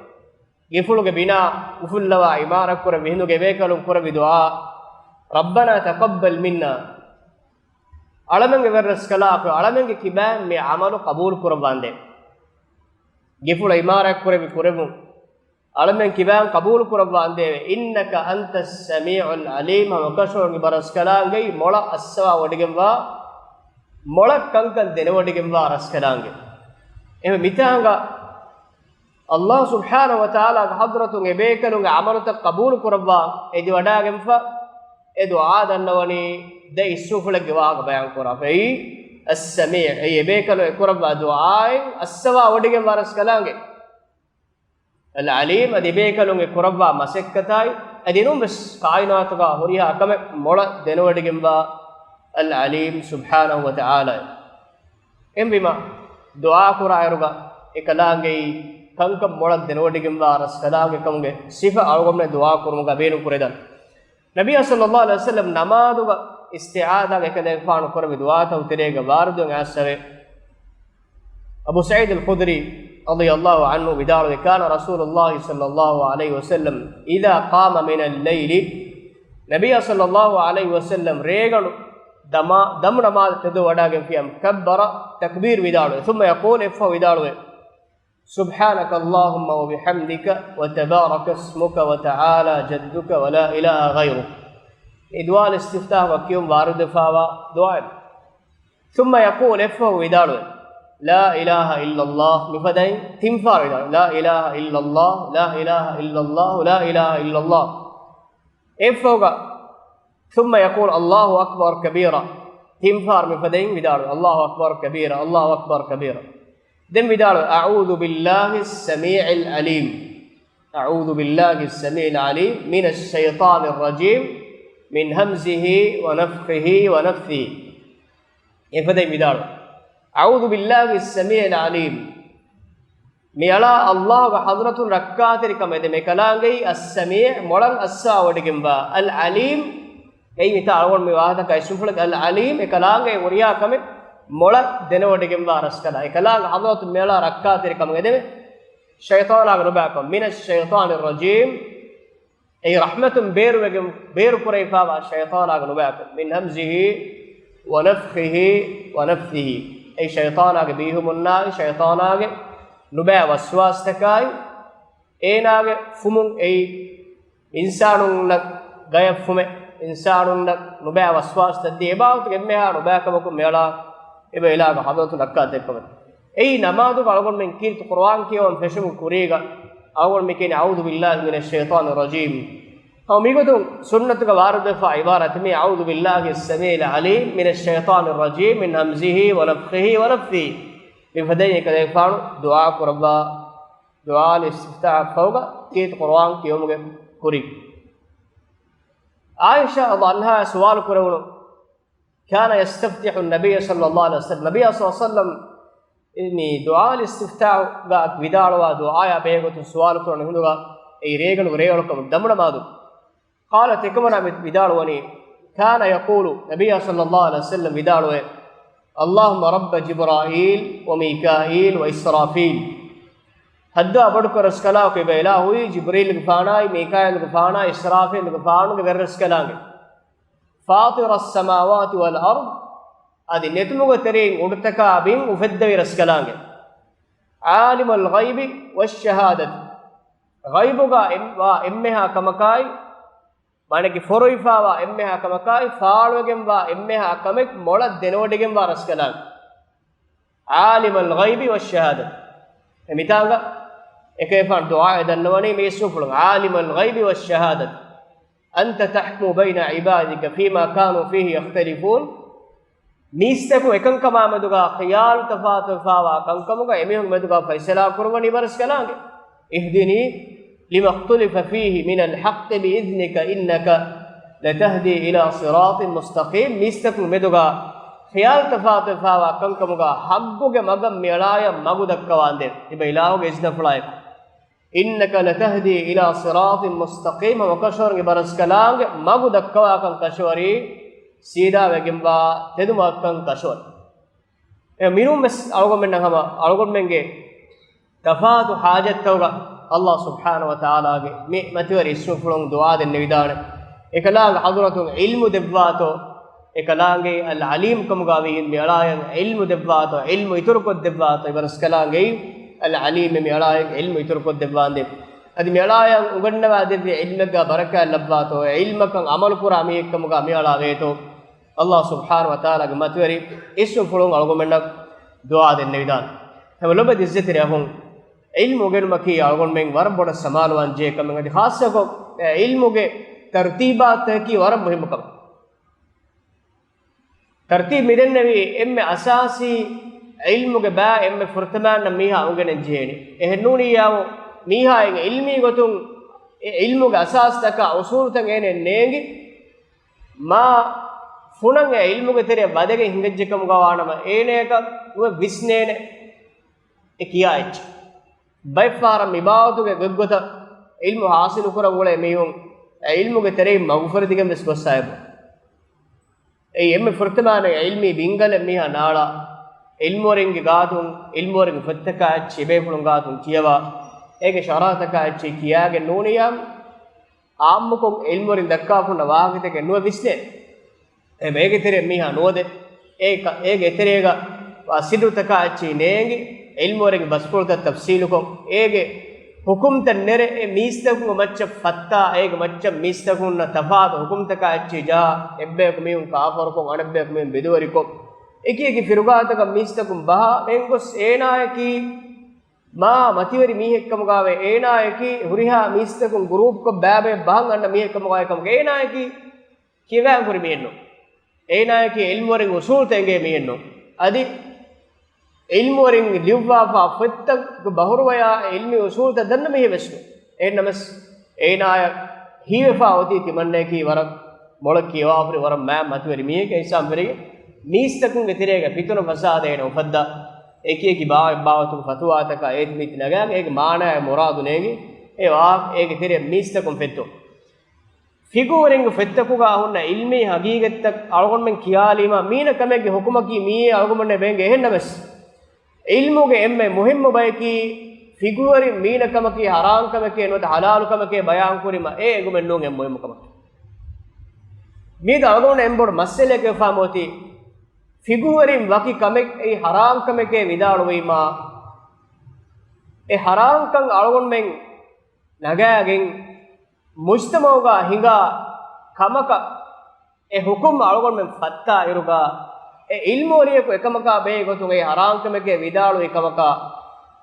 ގެފުޅުގެ ބިނާ އުފުއްލަވާ ޢިމާރަތްކުރެއްވި ހިނދުގަ އެބޭކަލުން ކުރެއްވި ދުޢާ، "ربنا تقبل منا." އަޅަމެންގެ ވެރިރަސްކަލާކޮ، އަޅަމެންގެ ކިބައިން މި ޢަމަލު ޤަބޫލު ކުރައްވާނދޭ. ގެފުޅަށް ޢިމާރަތްކުރެއްވި ކުރެއްވުން އަޅަމެން ކިބައިން ޤަބޫލު ކުރައްވާނދޭވެ. "إنك أنت السميع العليم." ހަމަކަށަވަރުން އިބަ ރަސްކަލާނގެ މޮޅަށް އައްސަވާ ވޮޑިގެންވާ، މޮޅަށް ކަންކަން ދެނެވޮޑިގެންވާ ރަސްކަލާނގެ. އެހެން މިތާނގަ ﷲ ސުބްޙާނަހޫ ވަތަޢާލާގެ ޙަޟްރަތުން އެބޭކަލުންގެ ޢަމަލުތައް ޤަބޫލު ކުރައްވާ އެދިވަޑާގެންފަ، އެ ދުޢާ ދަންނަވަނީ ދެ އިސްމުފުޅެއްގެ ވާހަކަ ބަޔާން ކުރާފައި، އައްސަމީޢު، އެއީ އެބޭކަލުން އެ ކުރައްވާ ދުޢާއިން އައްސަވާ ވޮޑިގެންވާ ރަސްކަލާނގެ. އަލްޢަލީމް، އަދި އެބޭކަލުން އެ ކުރައްވާ މަސައްކަތާއި، އަދި އެނޫންވެސް ކާއިނާތުގަ ހުރިހާ ކަމެއް މޮޅަށް ދެނެވޮޑިގެންވާ އަލްޢަލީމް ސުބްޙާނަހޫ ވަތަޢާލާ. އެހެންވީމާ، ދުޢާ ކުރާއިރުގަ އެކަލާނގެއީ ކަންކަން މޮޅަށް ދެނެވޮޑިގެންވާ ރަސްކަލާނގެ ކަމުގެ ސިފަ އަޅުގަނޑުމެން ދުޢާ ކުރުމުގަ ބޭނުން ކުރެދާނެ. ނަބިއްޔާ ޞައްލައްލާހު ޢަލައިހި ވަސައްލަމް ނަމާދުގަ އިސްތިޢާޛާގެ އެކަލޭގެފާނު ކުރެއްވި ދުޢާތައް ތެރޭގަ ވާރިދުވެ އައިސްފަވޭ. އަބޫ ސަޢީދުލް ޚުދްރީ ރަޟިޔައްލާހު ޢަންހު ވިދާޅުވި، كان رسول الله صلى الله عليه وسلم إذا قام من الليل، ނަބިއްޔާ ޞައްލައްލާހު ޢަލައިހި ވަސައްލަމް ރޭގަނޑު ދަމާ، ދަމު ނަމާދަށް ތެދުވެވަޑާގެންފިއްޔާ، كبر، ތަކްބީރު ވިދާޅުވޭ، ثم يقول، އެއަށްފަހު ވިދާޅުވޭ، سبحانك اللهم وبحمدك وتبارك اسمك وتعالى جدك ولا إله غيرك. މި ދުޢާ އިސްތިފްތާޙުގަ ކިޔުން ވާރިދުވެފައިވާ ދުޢާއެއް. ثم يقول، އެއަށްފަހު ވިދާޅުވޭ، لا إله إلا الله، މިފަދައިން ތިންފަހަރު ވިދާޅުވޭ، لا إله إلا الله، لا إله إلا الله، لا إله إلا الله. އެއަށްފަހުގަ ثم يقول الله أكبر كبيرا، ތިންފަހަރު މިފަދައިން ވިދާޅުވޭ، الله أكبر كبيرا، الله أكبر كبيرا. ދެން ވިދާޅު، أعوذ بالله السميع العليم، أعوذ بالله السميع العليم من الشيطان الرجيم من همزه ونفخه ونفثه. އެފަދައިން ވިދާޅު، أعوذ بالله السميع العليم، މިއަޅާ ﷲ ގެ ޙަޟްރަތުން ރައްކާތެރިކަމެއް ދެ، އެކަލާނގެއީ السميع، މޮޅަށް އައްސާވޮޑިގެންވާ، العليم، އެއީ މިތާ އަޅުގަނޑު މި ވާހަކަ އިސްމުފުޅެއް، العليم، އެކަލާނގެ ހުރިހާ ކަމެއް މޮޅަށް ދެނެވޮޑިގެންވާ ރަސްކަލާ، އެކަލާނގެ ޙަޟްރަތުން މިއަޅާ ރައްކާތެރިކަމެއް ދެ، ޝައިޠާނާގެ ނުބައިކަން، من الشيطان الرجيم، އެއީ ރަޙްމަތުން ބޭރުވެގެން، ބޭރު ކުރެވިފާވާ ޝައިޠާނާގެ ނުބައިކަން، من همزه ونفخه ونفثه، އެއީ ޝައިޠާނާގެ ބީހުމުންނާއި، ޝައިޠާނާގެ ނުބައި ވަސްވާސްތަކާއި، އޭނާގެ ފުމުން، އެއީ އިންސާނުންނަށް ގަޔަށް ފުމެ، އިންސާނުންނަށް ނުބައި ވަސްވާސްތައް ދީ، އެބާވަތުގެ އެންމެހާ ނުބައިކަމަކުން މިއަޅާ އެބަ އިލާހުގެ ޙަޟްރަތުން ރައްކާތެރިކަމެއް. އެއީ ނަމާދުގަ އަޅުގަނޑުމެން ކީރިތި ޤުރުއާން ކިޔަވަން ފެށުމުގެ ކުރީގަ އަޅުގަނޑު މި ކިޔަނީ أعوذ بالله من الشيطان الرجيم. ހަމަ މިގޮތުން ސުންނަތުގަ ވާރިދުވެފާ ޢިބާރާތެއް މީ، أعوذ بالله السميع العليم من الشيطان الرجيم من همزه ونفخه ونفثه. މިފަދައިން އެކަލޭގެފާނު ދުޢާ ކުރައްވާ، ދުޢާ އިސްތިފްތާޙަށްފަހުގަ ކީރިތި ޤުރުއާން ކިޔުމުގެ ކުރިން. ޢާއިޝާ ރަޟިޔަﷲ ޢަންހާ ސުވާލު ކުރެވުނު، كان يستفتح النبي صلى الله عليه وسلم، ނަބިއްޔާ ޞައްލަﷲ ޢަލައިހި ވަސައްލަމް މި ދުޢާ އިސްތިފްތާޙުގަ ވިދާޅުވާ ދުޢާޔާ ބެހޭގޮތުން ސުވާލު ކުރަން ހިނދުގަ، އެއީ ރޭގަނޑުގެ ރޭއަޅުކަމުގެ ދަމުނަމާދު. قالت، އެކަމަނާ މި ވިދާޅުވަނީ، كان يقول، ނަބިއްޔާ ޞައްލަﷲ ޢަލައިހި ވަސައްލަމް ވިދާޅުވޭ، اللهم رب جبرائيل وميكائيل وإسرافيل. ހައްދާ ބޮޑުކޮށް ރަސްކަލާކޮ އެބަ އިލާހުއީ، ޖިބްރީލްގެފާނާއި، މީކާއީލްގެފާނާއި، އިސްރާފީލްގެފާނުގެ ވެރިރަސްކަލާނގެ. فاطر السماوات والأرض، އަދި ނެތުމުގެ ތެރެއިން އުޑުތަކާ ބިން އުފެއްދެވި ރަސްކަލާނގެ. عالم الغيب والشهادة، ޣައިބުގަ އެން-، ވާ އެންމެހާ ކަމަކާއި، މާނައަކީ ފޮރުވިފާވާ އެންމެހާ ކަމަކާއި، ފާޅުވެގެންވާ އެންމެހާ ކަމެއް މޮޅަށް ދެނެވޮޑިގެންވާ ރަސްކަލާނގެ. عالم الغيب والشهادة. އެ މިތާނގަ އެކޭފާން ދުޢާއެއް ދަންނަވަނީ މި އިސްމުފުޅުން، عالم الغيب والشهادة أنت تحكم بين عبادك فيما كانوا فيه يختلفون. މީސްތަކުން އެކަންކަމާ މެދުގަ ޚިޔާލު ތަފާތުވެފާވާ ކަންކަމުގަ އެމީހުން މެދުގަ ފައިސަލާ ކުރުވަނީ އިބަރަސްކަލާނގެ. اهدني لما اختلف فيه من الحق بإذنك إنك لتهدي إلى صراط مستقيم. މީސްތަކުން މެދުގަ ޚިޔާލު ތަފާތުވެފާވާ ކަންކަމުގަ ޙައްޤުގެ މަގަށް މިއަޅާޔަށް މަގު ދައްކަވާނދޭ. އިބަ އިލާހުގެ އިޒްނަފުޅާއެކު. إنك لتهدي إلى صراط مستقيم، ހަމަ ކަށަވަރުން އިބަރަސްކަލާނގެ މަގު ދައްކަވާކަން ކަށަވަރީ، ސީދާވެގެންވާ ތެދުމަގަކަން ކަށަވަރު. އެ މިނޫން ވެސް އަޅުގަނޑުމެންނަށް ހަމަ އަޅުގަނޑުމެންގެ ތަފާތު ޙާޖަތްތަކުގަ ﷲ ސުބްޙާނަހޫ ވަތަޢާލާގެ މި މަތިވެރި އިސްމުފުޅުން ދުޢާ ދެންނެވިދާނެ. އެކަލާނގެ ޙަޟްރަތުން ޢިލްމު ދެއްވާތޯ، އެކަލާނގެ އަލް ޢަލީމް ކަމުގަ ވީހިން މިއަޅާޔަށް ޢިލްމު ދެއްވާތޯ، ޢިލްމު އިތުރުކޮށް ދެއްވާތޯ، އިބަރަސްކަލާނގެ އަލް ޢަލީމް މިއަޅާޔަށް ޢިލްމު އިތުރުކޮށް ދެއްވާނދޭ. އަދި މިއަޅާޔަށް އުނގަންނަވާ ދެއްވި ޢިލްމެއްގަ ބަރަކާތް ލައްވާތޯ، ޢިލްމަކަށް ޢަމަލު ކުރާ މީހެއްކަމުގަ މިއަޅާ ވޭތޯ، ﷲ ސުބްޙާނަހޫ ވަތަޢާލާގެ މަތިވެރި އިސްމުފުޅުން އަޅުގަނޑުމެންނަށް ދުޢާ ދެންނެވިދާނެ. ހަމަ ލޮބުވެތި ޢިއްޒަތްތެރި އަޚުން، ޢިލްމު އުނގެނުމަކީ އަޅުގަނޑުމެން ވަރަށް ބޮޑަށް ސަމާލުވާން ޖެހޭ ކަމެއް. އަދި ޚާއްޞަކޮށް، އެ، ޢިލްމުގެ ތަރުތީބާތަކަކީ ވަރަށް މުހިއްމު ކަމެއް. ތަރުތީބު މިދެންނެވީ އެންމެ އަސާސީ ޢިލްމުގެ ބައި އެންމެ ފުރަތަމައިންނަށް މީހާ އުނގެނެން ޖެހޭނީ. އެހެންނޫނިއްޔާ މީހާއަށް ޢިލްމީ ގޮތުން އެ ޢިލްމުގެ އަސާސްތަކާ އުޞޫލުތައް އޭނައަށް ނޭނގި، މާ ފުނަން އެ ޢިލްމުގެ ތެރެއަށް ވަދެގެން ހިނގައްޖެކަމުގަ ވާނަމަ، އޭނަޔަކަށް ނުވެ ވިސްނޭނެ އެ ކިޔާ އެއްޗެއް. ބައެއްފަހަރަށް މިބާވަތުގެ ގޮތްގޮތަށް ޢިލްމު ޙާޞިލު ކުރަން އުޅޭ މީހުން އެ ޢިލްމުގެ ތެރެއިން މަގުފުރެދިގެން ވެސް ގޮއްސައިބު. އެއީ އެންމެ ފުރަތަމައިން ޢިލްމީ ބިންގަލެއް މީހާ ނާޅާ، ޢިލްމުވެރިންގެ ގާތުން، ޢިލްމުވެރިންގެ ފޮތްތަކާ އެއްޗެއް އެބޭފުޅުން ގާތުން ކިޔަވާ، އޭގެ ޝަރަޙަތަކާ އެއްޗެއް ކިޔާގެން ނޫނިއްޔާ، ޢާއްމުކޮށް ޢިލްމުވެރިން ދައްކާފަ ހުންނަ ވާހަކަތަކެއް ނުވެ ވިސްނޭ. އެ ބޭގެ ތެރެއަށް މީހާ ނުވަދެ. އޭ ކަ-، އޭގެ އެތެރޭގަ ވާ ސިއްރުތަކާ އެއްޗެއް ނޭނގި، ޢިލްމުވެރިންގެ ބަސްފުޅުތައް ތަފްޞީލުކޮށް، އޭގެ ޙުކުމްތައް ނެރެ، އެ މީސްތަކުންގެ މައްޗަށް ފައްތާ، އޭގެ މައްޗަށް މީސްތަކުންނަށް ތަފާތު ޙުކުމްތަކާ އެއްޗެއް ޖަހާ، އެއްބަޔަކު މީހުން ކާފަރުކޮށް، އަނެއްބަޔަކު މީހުން ބިދުވެރިކޮށް، އެކި އެކި ފިރުގާތަކަށް މީސްތަކުން ބަހާ، މެންގޮސް އޭނާޔަކީ މާ މަތިވެރި މީހެއްކަމުގައި، އޭނާޔަކީ ހުރިހާ މީސްތަކުން ގުރޫޕްކޮށް ބައިބައި ބަހަން އަންނަ މީހެއްކަމުގައި ކަމުގައި، އޭނާޔަކީ ކިޔަވާން ހުރި މީހެއްނު. އޭނާޔަކީ ޢިލްމުވެރިން އުޞޫލުތައް އެނގޭ މީހެއްނު. އަދި ޢިލްމުވެރިން ލިޔުއްވާފާ ފޮތްތަކުގެ ބަހުރުވަޔާ އެ ޢިލްމީ އުޞޫލުތައް ދަންނަ މީހެއް ވެސް ނޫން. އެހެންނަމަސް އޭނާޔަށް ހީވެފާ އޮތީ ތިމަންނަޔަކީ ވަރަށް މޮޅަށް ކިޔަވާފަރި ވަރަށް މާތް މަތިވެރި މީހެކޭ. އިސްލާމްވެރިން މީސްތަކުންގެ ތެރޭގަ ފިތުނަ ފަސާދަ އޭނަ އުފައްދާ، އެކިއެކި ބާވަތް ބާވަތުގެ ފަތުވާތަކާ އޭތި މީތި ނަގާގެން އޭގެ މާނާއާ މުރާދު ނޭނގި، އެ ވާހަކަ އޭގެ ތެރެއަށް މީސްތަކުން ފެއްދުން. ފިޤުހުވެރިންގެ ފޮތްތަކުގަ ހުންނަ ޢިލްމީ ހަގީގަތްތައް އަޅުގަނޑުމެން ކިޔާލީމަ، މީނަ ކަމެއްގެ ޙުކުމަކީ މިއީ އަޅުގަނޑުމެންނަށް ބޭންގެ. އެހެންނަމަސް، ޢިލްމުގެ އެންމެ މުހިއްމު ބަޔަކީ، ފިޤުހުވެރިން މީނަ ކަމަކީ ޙަރާމް ކަމެކޭ ނުވަތަ ޙަލާލު ކަމެކޭ ބަޔާން ކުރީމަ، އެ އެނގުމެއް ނޫން އެންމެ މުހިއްމު ކަމަކީ. މީދަ އަޅުގަނޑު އެންމެ ބޮޑު މައްސަލައެއް ވެފާ މިއޮތީ، ފިޤުހުވެރިން ވަކި ކަމެއް އެއީ ޙަރާމް ކަމެކޭ ވިދާޅުވީމާ، އެ ޙަރާމްކަން އަޅުގަނޑުމެން ނަގާގެން މުޖްތަމަޢުގަ ހިނގާ ކަމަކަށް އެ ޙުކުމް އަޅުގަނޑުމެން ފައްތާ އިރުގަ، އެ ޢިލްމުވެރިޔަކު އެކަމަކާ ބެހޭ ގޮތުން އެއީ ޙަރާމް ކަމެކޭ ވިދާޅުވި ކަމަކާ،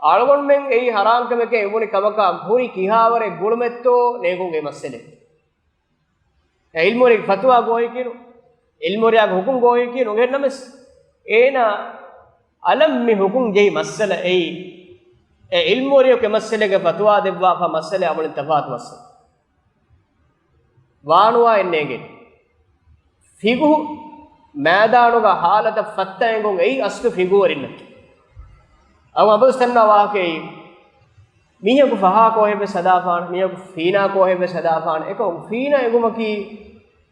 އަޅުގަނޑުމެން އެއީ ޙަރާމް ކަމެކޭ އެނގުނި ކަމަކާ ހުރި ކިހާވަރެއް ގުޅުމެއްތޯ ނޭނގުން އެ މައްސަލައެއް. އެ ޢިލްމުވެރި ފަތުވާ ގޯހިކީނު، ޢިލްމުވެރިޔާގެ ޙުކުމް ގޯހިކީނު އެނގޭނަމަސް، އޭނާ އަލަށް މި ޙުކުމް ޖެހި މައްސަލަ އެއީ، އެ ޢިލްމުވެރިޔަކު އެ މައްސަލައިގެ ފަތުވާ ދެއްވާފަ މައްސަލަ އަމުނި ތަފާތު މައްސަލަ. ވާނުވާ އެއް ނޭނގޭ. ފިޤުހު މައިދާނުގަ ޙާލަތަށް ފައްތައިގެން އެއީ އަސްލު ފިޤުހުވެރިންނަކީ. އަޅުގަނޑު އަބަދުސް ދަންނަ ވާހަކައެއް، މީހަކު ފަހާ ކޯހެއްވެސް ހަދާފާނެ، މީހަކު ފީނާ ކޯހެއްވެސް ހަދާފާނެ، އެކަމަކު ފީނާ އެނގުމަކީ،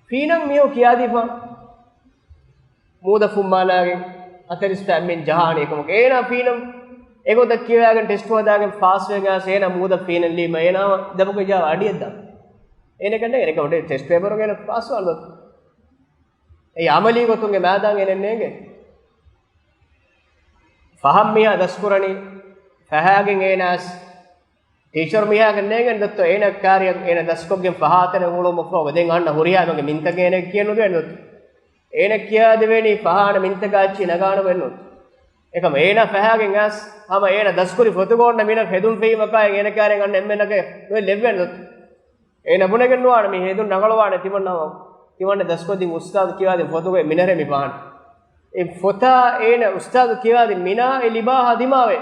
ފީނަން މީހަކު ކިޔާދީފާނެ. މޫދަށް ފުއްމާލާގެން އަތަރިސްފަ އެންމެން ޖަހާނީ އެކަމަކު، އޭނާ ފީނަން އެގޮތަށް ކިޔަވާގެން ޓެސްޓު ހަދާގެން ފާސްވެގެން އައިސް އޭނާ މޫދަށް ފީނަން ލީމަ އޭނާ ދެބަކު ޖާ އަޑިއަށް ދާ. އޭނަ ކަންނޭނގެ އެކަމަކު ޓެސްޓް ޕޭޕަރުގަ އޭނަ ފާސްވާން ދޮތު. އެ ޢަމަލީ ގޮތުންގެ މައިދާން އޭނަ ނޭނގެ. ފަހަށް މީހާ ދަސްކުރަނީ، ފަހާގެން އޭނާސް ޓީޗަރު މީހާގެ ނޭނގެން ދޮއްތޯ އޭނަ ކާރިއަށް އޭނަ ދަސްކޮށްގެން ފަހާތަނެއް އުޅުމަށްފަހު ދެން އަންނަ ހުރިހާ އެމަގެ މިންތަކެއް އޭނަ ކިޔަން ނުދޭން ދޮއްތޯ. އޭނަ ކިޔާދެވޭނީ ފަހާނެ މިންތަކާ އެއްޗި ނަގާނު ވެންނު. އެކަމަ އޭނާ ފަހާގެން އައިސް ހަމަ އޭނަ ދަސްކުރި ފޮތުގަ އޮންނަ މިނަށް ހެދުން ފެހީމަކާއި އޭނަ ކާރިއަށް އަންނަ އެންމެނަކަށް ނުވެ ލެއްވެން ދޮއްތޯ. އޭނަ ބުނެގެން ނުވާނެ މި ހެދުން ރަނގަޅުވާނެ ތިމަންނަ ތިމަންނަ ދަސްކޮށްދިން އުސްތާޛު ކިޔާދިން ފޮތުގައި މިނަރެ މި ފަހަން. އެ ފޮތާ އޭނަ އުސްތާޛު ކިޔާދިން މިނާ އެ ލިބާހާ ދިމާވޭ.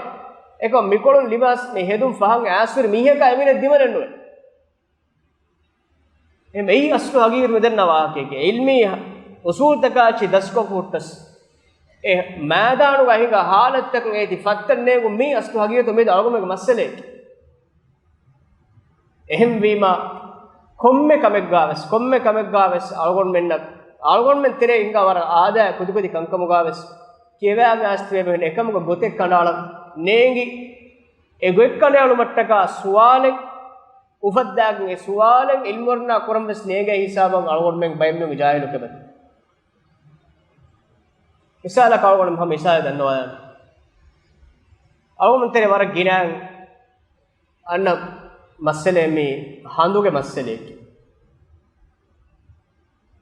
އެކަމަ މިކޮޅުން ލިބާސް މި ހެދުން ފަހަން އައިސްހުރި މީހަކާ އެމީހަކަށް ދިމަނެއް ނުވޭ. އެ މެއީ އަސްލު ހަގީގަތު މި ދަންނަ ވާހަކައެކޭ. ޢިލްމީ އުސޫލުތަކާ އެއްޗި ދަސްކޮށްފަ ހުއްޓަސް، އެ މައިދާނުގަ ހިނގާ ހާލަތްތަކުން އޭތި ފައްތަން ނޭނގުން މީ އަސްލު ހަގީގަތު މީ އަޅުގަނޑުމެންގެ މައްސަލައެކޭ. އެހެންވީމަ، ކޮންމެ ކަމެއްގާވެސް، ކޮންމެ ކަމެއްގާވެސް އަޅުގަނޑުމެންނަށް، އަޅުގަނޑުމެން ތެރޭ ހިނގާ ވަރަށް އާދައި ކުދިކުދި ކަންކަމުގާވެސް ކިޔަވާގެ އަސްތިވޭ ބެހެން އެކަމުގެ ގޮތެއް ކަނޑައަޅަން ނޭނގި. އެ ގޮތް ކަނޑައެޅުމަށްޓަކާ ސުވާލެއް އުފައްދާގެން އެ ސުވާލެއް ޢިލްމުވެރިންނާ ކުރަން ވެސް ނޭނގޭ ހިސާބަށް އަޅުގަނޑުމެން ބައެއްމެން ޖާހިލު ކެބަތި. މިސާލަކަށް އަޅުގަނޑު ހަމަ މިސާލެއް ދަންނަވާލަން. އަޅުގަނޑު ތެރޭ ވަރަށް ގިނައިން އަންނަ މައްސަލައެއް މީ ހަނދުގެ މައްސަލައެކޭ.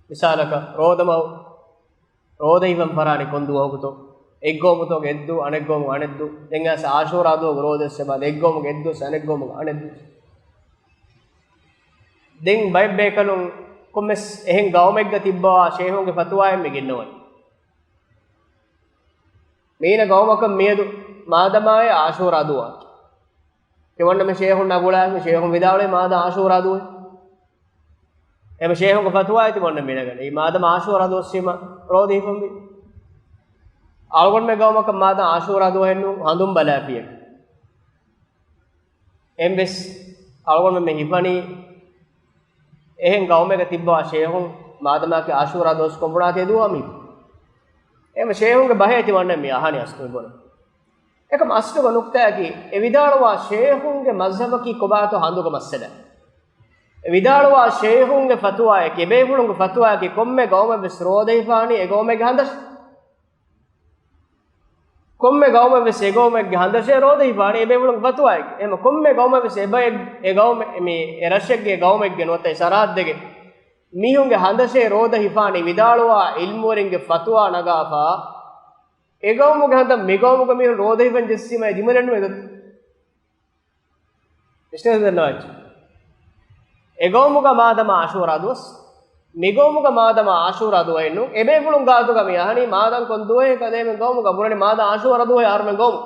މިސާލަކަށް ރޯދަމަހު ރޯދަ ހިފަން ފަށާނީ ކޮން ދުވަހަކުތޯ؟ އެއްގައުމުތޯ އެއްދު، އަނެއްގައުމުގެ އަނެއްދު. ދެން އައިސް އާޝޫރާ ދުވަހު ރޯދަ އެއްސެބާ އެއްގައުމުގެ އެއްދު އަނެއްގައުމުގެ އަނެއްދު. ދެން ބައެއް ބޭކަލުން ކޮންމެސް އެހެން ގައުމެއްގަ ތިއްބަވާ ޝޭހުންގެ ފަތުވާއެއް މި ގެންނަވަނީ. މީނަ ގައުމަކަށް މިއަދު މާދަމާއެ އާޝޫރާ ދުވަހަކީ. ތިމަންނަ މި ޝޭހުންނާ ގުޅާ މި ޝޭހުން ވިދާޅުވޭ މާދަ އާޝޫރާ ދުވަހެއް. އެމަ ޝޭހުންގެ ފަތުވާއެއް ތިމަންނަ މިނަގަނީ. މާދަމާ އާޝޫރާ ދުވަސްވީމަ ރޯދަ ހިފަންވީ. އަޅުގަނޑުމެ ގައުމަކަށް މާދަ އާޝޫރާ ދުވަހެއްނު ހަނދުން ބަލާފިޔަ. އެންވެސް އަޅުގަނޑުމެން މި ހިފަނީ، އެހެން ގައުމެއްގަ ތިއްބަވާ ޝޭހުން މާދަމާކީ އާޝޫރާ ދުވަސް ކޮން ބުނާތީ ދުވަހަށް މި. އެމަ ޝޭހުންގެ ބަހޭ ތިމަންނަ މި އަހަނި އަސްލު ބުނަން. އެކަމަ އަސްލުގެ ނުކްތާއަކީ، އެ ވިދާޅުވާ ޝޭހުންގެ މަޒްހަބަކީ ކޮބާތޯ ހަނދުގެ މައްސަލަ. އެ ވިދާޅުވާ ޝޭހުންގެ ފަތުވާއަކީ، އެބޭފުޅުންގެ ފަތުވާއަކީ، ކޮންމެ ގައުމެއްވެސް ރޯދަ ހިފާނީ އެ ގައުމެއްގެ ހަނދަށް. ކޮންމެ ގައުމެއްވެސް އެ ގައުމެއްގެ ހަނދަށޭ ރޯދަ ހިފާނީ އެބޭފުޅުންގެ ފަތުވާއެއް. އެހެމަ ކޮންމެ ގައުމެއްވެސް އެ ބައެއް، އެ ގައުމެއް، މި އެ ރަށެއްގެ ގައުމެއްގެ ނުވަތަ އެ ސަރަހައްދެއްގެ މީހުންގެ ހަނދަށޭ ރޯދަ ހިފާނީ ވިދާޅުވާ ޢިލްމުވެރިންގެ ފަތުވާ ނަގާފާ، އެ ގައުމުގެ ހަނދަށް މި ގައުމުގެ މީހުން ރޯދަ ހިފަން ޖެއްސީމަ އެ ދިމަލެއްނު އެދޮތް. ވިސްނޭސް ދަންނަވައްޗި. އެ ގައުމުގަ މާދަމާ އާޝޫރާ ދުވަސް، މިގައުމުގަ މާދަމާ އާޝޫރާ ދުވަހެއް ނޫން. އެބޭފުޅުން ގާތުގަ މި އަހަނީ މާދަން ކޮން ދުވަހެއް ކަލޭމެން ގައުމުގަ ބުނަނީ މާދަން އާޝޫރާ ދުވަހެއް އަހަރުމެން ގައުމު.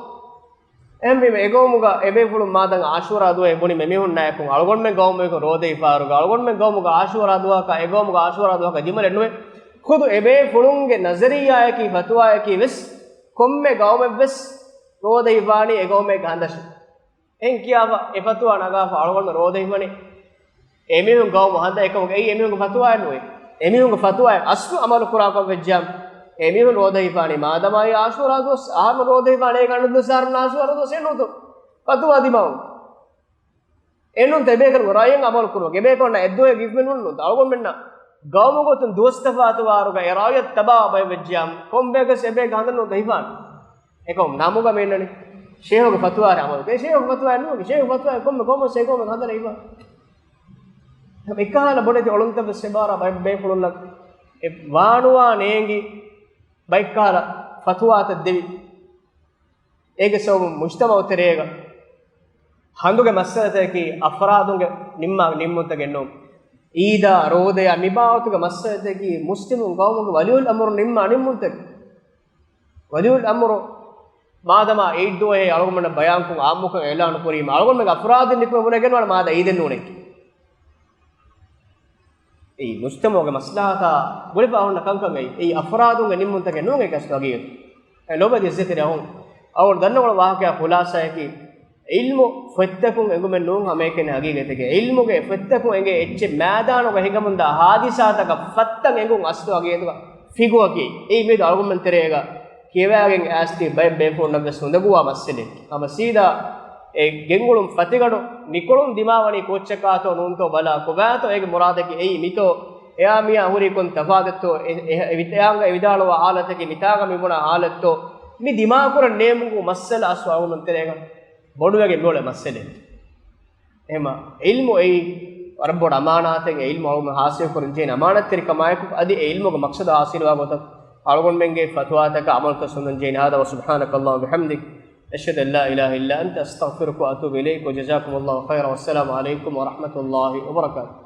އެހެންވީމަ އެގައުމުގަ އެބޭފުޅުން މާދަން އާޝޫރާ ދުވަހެއް ބުނި މިމީހުންނާއެކު އަޅުގަނޑުމެން ގައުމުގަ ރޯދަ ހިފާރުގަ އަޅުގަނޑުމެން ގައުމުގަ އާޝޫރާ ދުވަހަކަށް އެގައުމުގަ އާޝޫރާ ދުވަހަކަށް ދިމަލެއް ނުވޭ. ޚުދު އެބޭފުޅުންގެ ނަޒަރިއްޔާއަކީ ފަތުވާއަކީ ވެސް ކޮންމެ ގައުމެއްވެސް ރޯދަ ހިފާނީ އެގައުމެއްގެ ހަނދަށޭ. އެހެން ކިޔާފަ އެ ފަތުވާ ނަގާފަ އަޅުގަނޑު ރޯދަ ހިފަނީ އެމީހުން ގައުމު ހަނދަށް އެކަމުގަ އެއީ އެމީހުންގެ ފަތުވާއެއް ނުވޭ. އެމީހުންގެ ފަތުވާއެއް އަސްލު އަމަލު ކުރާކަށް ވެއްޖާމަ އެމީހުން ރޯދަ ހިފާނީ މާދަމާއީ އާޝޫރާ ދުވަސް އަހަރުމެން ރޯދަ ހިފާނީ އޭގެ އަނެއް ދުވަސް އަހަރުމެން އާޝޫރާ ދުވަސް އެއްނުތޯ ފަތުވާ ދިމާވުން. އެނޫންތަ އެބޭކަލުންގެ ރައުޔަށް އަމަލު ކުރުމަށް އެބޭކަލުންނަށް އެއްދުވަހެއް ގިފްޓް ނޫންތަ އަޅުގަނޑުމެންނަށް ގައުމުގެ ގޮތުން ދުވަސް ތަފާތުވާއިރުގަ އެ ރައުޔަށް ތަބާވާ ބައެއް ވެއްޖިޔާމަ ކޮންބަޔަކަސް އެބޭކަލުން ހަނދަށް ނޫންތަ ހިފާނީ. އެކަމު ނަމުގަ މި އިންނަނީ ޝޭހުގެ ފަތުވާއެއް އަމަލު. އެ ޝޭހުގެ ފަތުވާއެއް ނޫން. ޝޭހުގެ ފަތުވާއެއް ކޮންމެ ގައުމެއް އެ ގައުމެއް ހަނދަށް ހިފާނީ. އެކަހަލަ ބޮޑެތި އޮޅުންތައް ވެސް އެބާރާ ބައެއް ބޭފުޅުންނަށް އެ ވާނުވާ ނޭނގި ބައެއްކަހަލަ ފަތުވާތައް ދެވި. އޭގެ ސަބަބުން މުޖްތަމަޢު ތެރޭގަ ހަނދުގެ މައްސަލަތަކަކީ އަފްރާދުންގެ ނިންމާ ނިންމުންތަކެއް ނޫން. އީދާ، ރޯދަޔާ މި ބާވަތުގެ މައްސަލަތަކަކީ މުސްލިމުން ގައުމުގެ ވަލިއުލް އަމުރު ނިންމާ ނިންމުންތަކެއް. ވަލިއުލް އަމުރު މާދަމާ އީދު ދުވަހެއް އަޅުގަނޑުމެންނަށް ބަޔާންކޮށް އާއްމުކޮށް އިޢުލާނު ކުރީމަ އަޅުގަނޑުމެންގެ އަފްރާދުން ނިކުމެ ބުނެގެންވާނެ މާދަން އީދެއް ނޫނޭ. އެއީ މުޖްތަމަޢުގެ މަސްލަހަތާ ގުޅިފަ ހުންނަ ކަންކަން އެއީ. އެއީ އަފްރާދުންގެ ނިންމުންތަކެއް ނޫން އެކަސް ވަގީ. އެ ލޯބިވެތި އިއްޒަތްތެރި އަޚުން، އަޅުގަނޑު ދަންނަވަން ވާހަކަޔާ ޚުލާޞާއަކީ، ޢިލްމު ފޮތްތަކުން އެނގުމެއް ނޫން ހަމައެކަނި ހަގީގަތެކޭ. ޢިލްމުގެ ފޮތްތަކުން އެނގޭ އެއްޗެއް މައިދާނުގަ ހިނގަމުންދާ ހާދިސާތަކަށް ފައްތަން އެނގުން އަސްލު ހަގީގަތުގަ ފިގުއަކީ. އެއީ މިއަދު އަޅުގަނޑުމެން ތެރޭގަ ކިޔަވައިގެން އައިސްތި ބައެއް ބޭފުޅުންނަށް ވެސް އުނދަގޫވާ މައްސަލައެއް. ހަމަ ސީދާ އެ ގެންގުޅުން ފަތިގަޑު ނިކުޅުން ދިމާވަނީ ކޯއްޗަކާތޯ ނޫންތޯ ބަލާ، ކޮބާތޯ އޭގެ މުރާދަކީ އެއީ މިތޯ އެއާ މިޔާ ހުރީ ކޮން ތަފާތެއްތޯ، އެ، އެ، އެ ވިތަޔާނގަ އެ ވިދާޅުވާ ހާލަތަކީ މިތާގަ މި ބުނާ ހާލަތްތޯ، މި ދިމާކުރަން ނޭމުގު މައްސަލަ އަސް އަޅުގަނޑު ތެރޭގަ ބޮޑުވެގެން މިއުޅޭ މައްސަލައެއް. އެހެމަ ޢިލްމު އެއީ ވަރަށް ބޮޑު އަމާނާތެއް. އެ ޢިލްމު އަޅުގަނޑު ޙާޞިލް ކުރަން ޖެހޭނެ އަމާނާތްތެރިކަމާއެކު، އަދި އެ ޢިލްމުގެ މަޤްޞަދު ޙާޞިލްވާ ގޮތަށް އަޅުގަނޑުމެންގެ ފަތުވާތަކާ ޢަމަލުތައް ސުންނަން ޖެހޭނެ. هذا وسبحانك اللهم وبحمدك، أشهد أن لا إله إلا أنت، أستغفرك وأتوب إليك، وجزاكم الله خيرا، والسلام عليكم ورحمة الله وبركاته.